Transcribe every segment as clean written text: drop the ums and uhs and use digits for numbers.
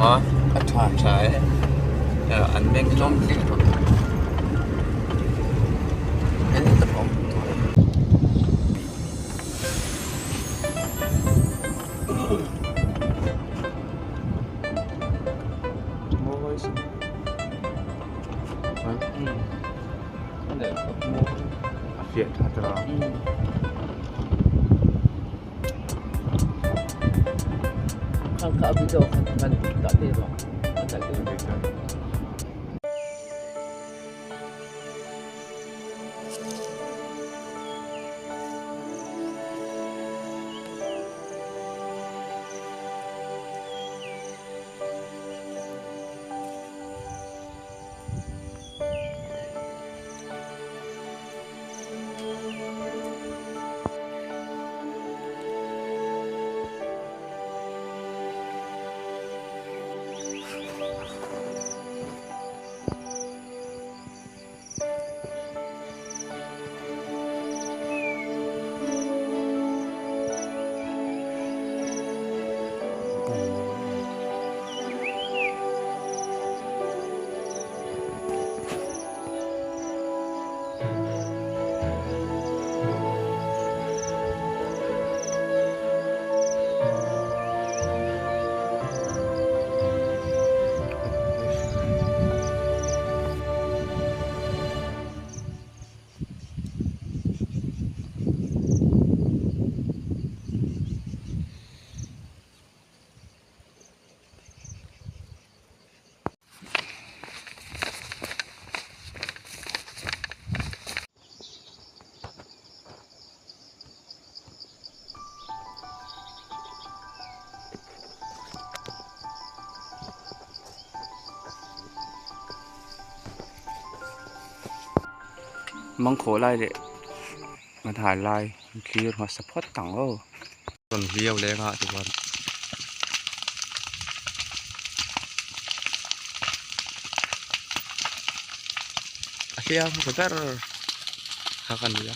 A a tha tha e an meng hlawm hle bawk. A fiah tha ta. Mangkhawh lai leh nghathai lai an thlir hmasa phawt ang aw. Rawn viau leng a tichuan a hliam hmasa ber kha ka ni a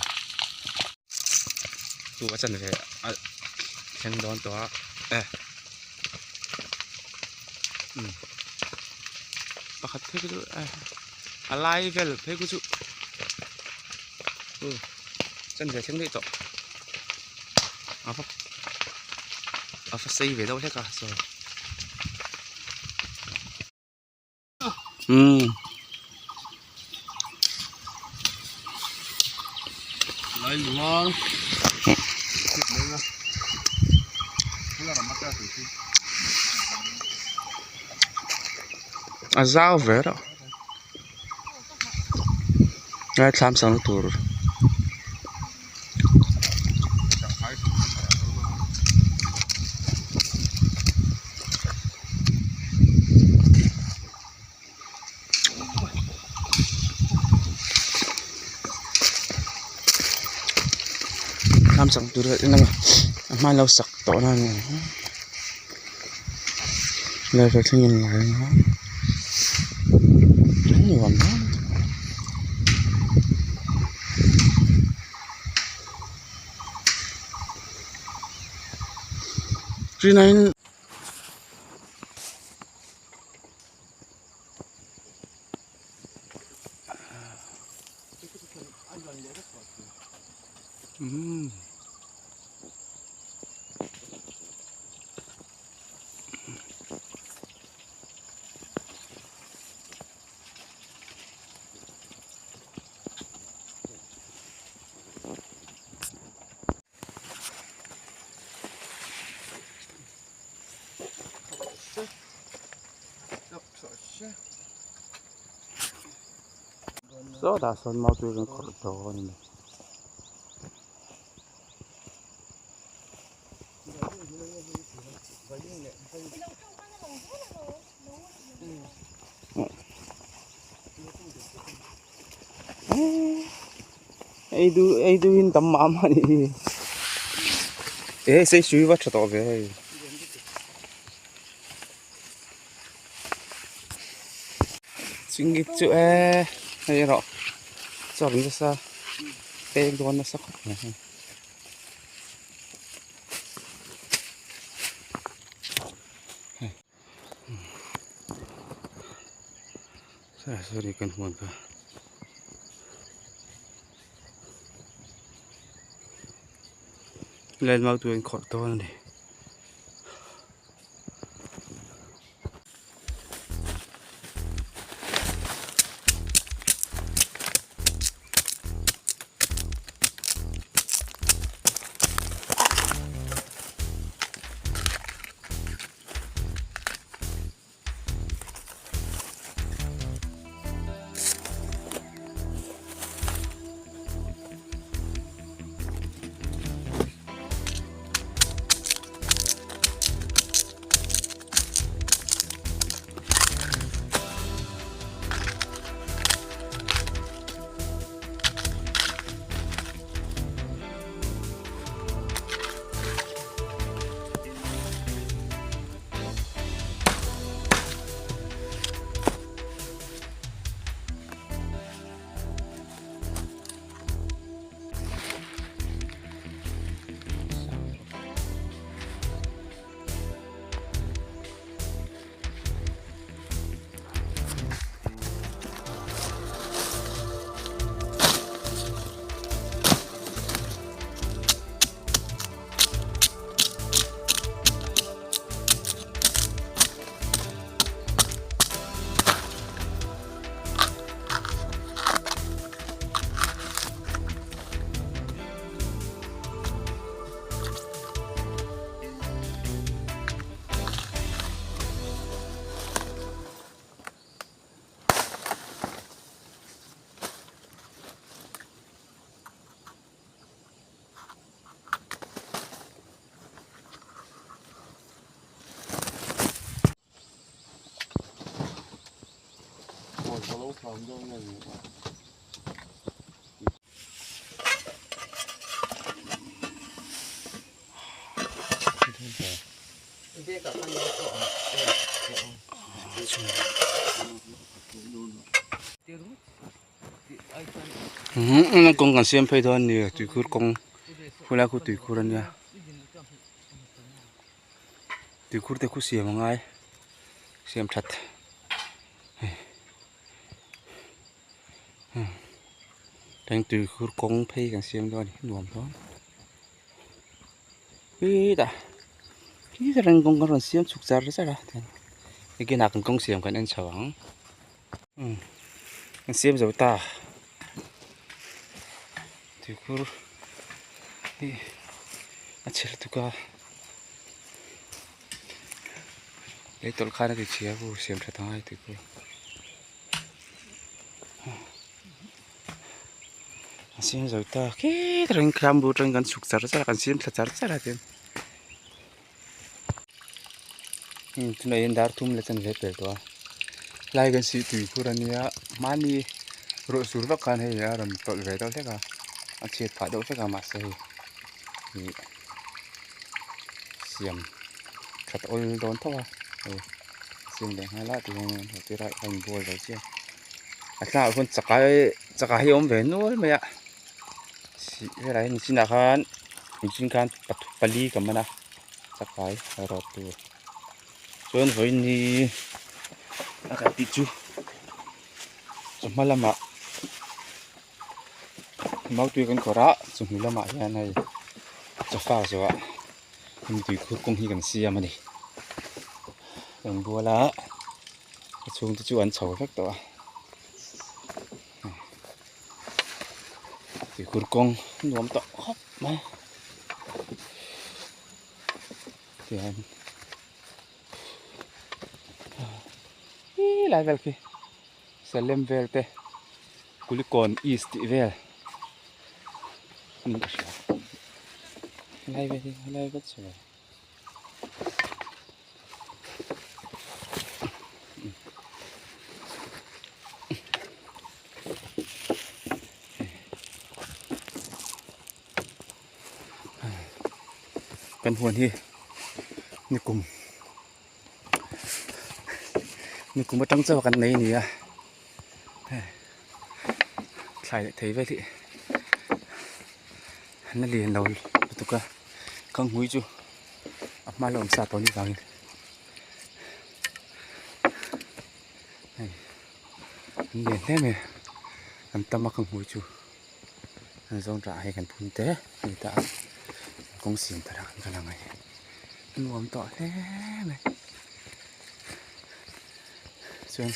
chu a chanve a thleng dawn tawh a e umm pakhat phei chu e a lai vel phei khu chu u chanve thleng daih tawh. A va a va sei ve deuh hlek a saw umm a zau ve reuh ngaithlam sang tur. Thlam sak tur a eng a a hma lo sak tawh na ani ang level thleng in lai anga a nuam viau. 39 umm Sawtah sawn mau tur an khawrh dawn a ni. Ei du ei du in tam mah mah a nih hi e sei sui va tha tawh ve hei. Chingit chu e hei erawh chawr nasa pek dawn nasa khawp mai hei. Sorry kan huan kha. Landmark tu in khawrh dawn a ni. Kawng kan siam phei dawn a ni tuikhur kawng khulai khu tuikhur a nia tuikhur te khu siam a ngai siam that heng tuikhur kawng phei kan siam dawn a ni nuam dawn khitah khitah reng kawng kan rawn siam chhuk char char a nakinah kan kawng siam kan en chho ang. An siam zo ta tuikhur hi a chhe lutuk a lei tawlh khan a ti chhia a siam tha ta ngai tuikhur an siam zo ta khit reng kham bu atangin kan chhuk char char a kan siam thla char char a tin tunah hian dar thum la chanve pel tawh a lai kan sih tui khur ania mahni ruah sur vak khan hei a rawn tawlh ve deuh hlek a a chhiat phah deuh hlek a mahse hei ih siam that awl dawn tho a hei siam leh nghal a tihian a tir a a inbual zo chiah a thlangah khuan chakai chakai hi a awm ve nual mai a sih velah hian nichinah khan nichin khan pali ka man a chakai rawt tur chuan vawiin hi a kan tih chu chawhma lamah mautui kan khawrh a chawhnu lamah hian hei chawfak zawhah hemi tuikhur kawng hi kan siam a ni kan bual a a chhungte chu an chho vek tawh a. Tuikhur kawng nuam tawh khawp mai tihian he lai vel khi Salem vel te Kulikawn East tih vel a ni ka hria helai vel hi helai vel chho. Kan huan hi nikum nikum atang chauh kan nei a ni a thlai leh thei vel hi an la lian lo lutuk a. Ka hmui chu a hma la awm sa tawh ni vangin hei An lian hle mai a an tam a ka hmuh chu an zawng tah hei kan phun te a ni ta a kawng siam thar ah kan kal ang e a nuam tawh hle mai chuan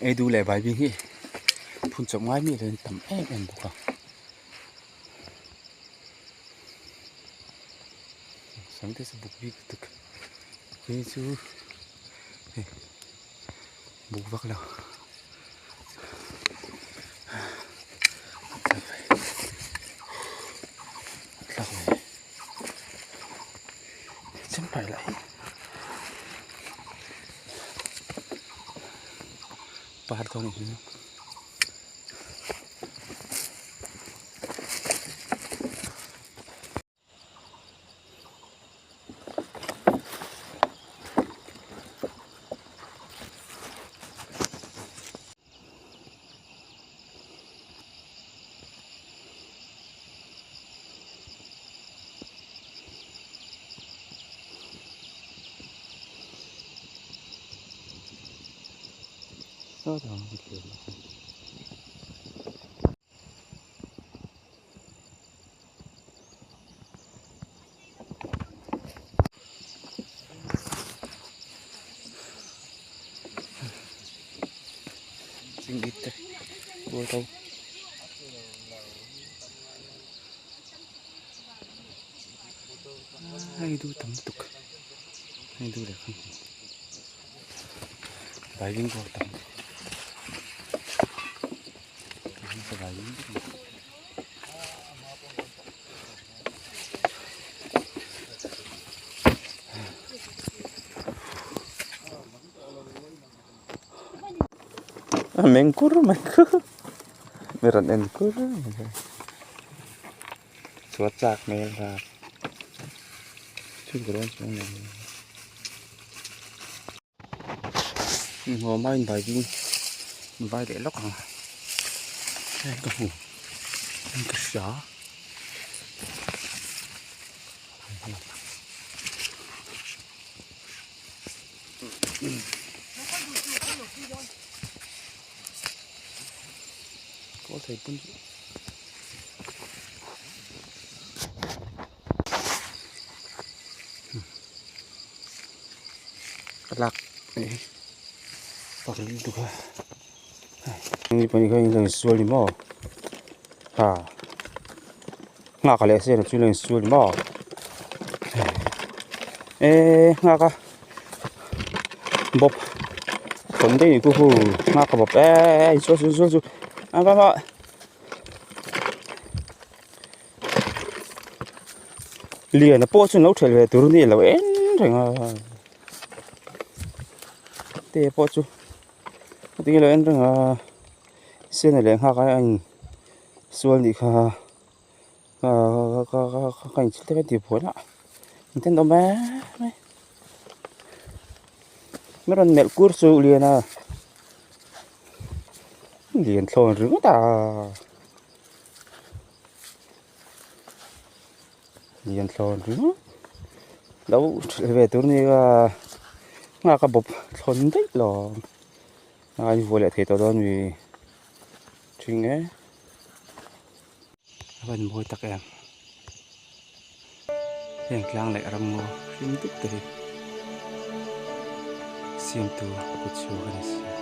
ei duh leh baibing hi phun chawp ngai mi lo in tam em em bawk a. Sangte chu buk bik lutuk hei chu hei buk vak lo tlak ve chem pai lah hi par dawn a ni. Chingit te bual to hei du tam lutuk hei du leh kha baibing pawh a tam. A meng kur mai khu mi rawn en kur mai chhuat chak hmel rat Nuam a inbai ding vai leh lawk ang heng ka hmu heng ka hria kawl thei pawn chu. Ka lak eh pak lutuk a ni pahnih kha in sual ni maw ha nghak leh sel chu in sual ni maw eh nghak a bawp thawn daih ni ku hu nghak a bawp eh sual sual sual chu a va va. Lian a pawh chu an lo thelh ve tur a ni lo en reng a te pawh chu tinge lo en reng a sen leh nghak a in sual nih kha ka ka ka ka inchhir te ka ti buai lah engtin awm em em mi rawn melh kur chu lian a lian thlawn ringawt a. Lian thlawn ringawt lo ṭhelh ve tur nia nghak a bawp thlawn daih lo a in vuah leh thei tawh dawn mi ṭhing e a van mawi tak em heng tlang leh ramngaw hring dup te hi siamtu kut chhuak a ni si.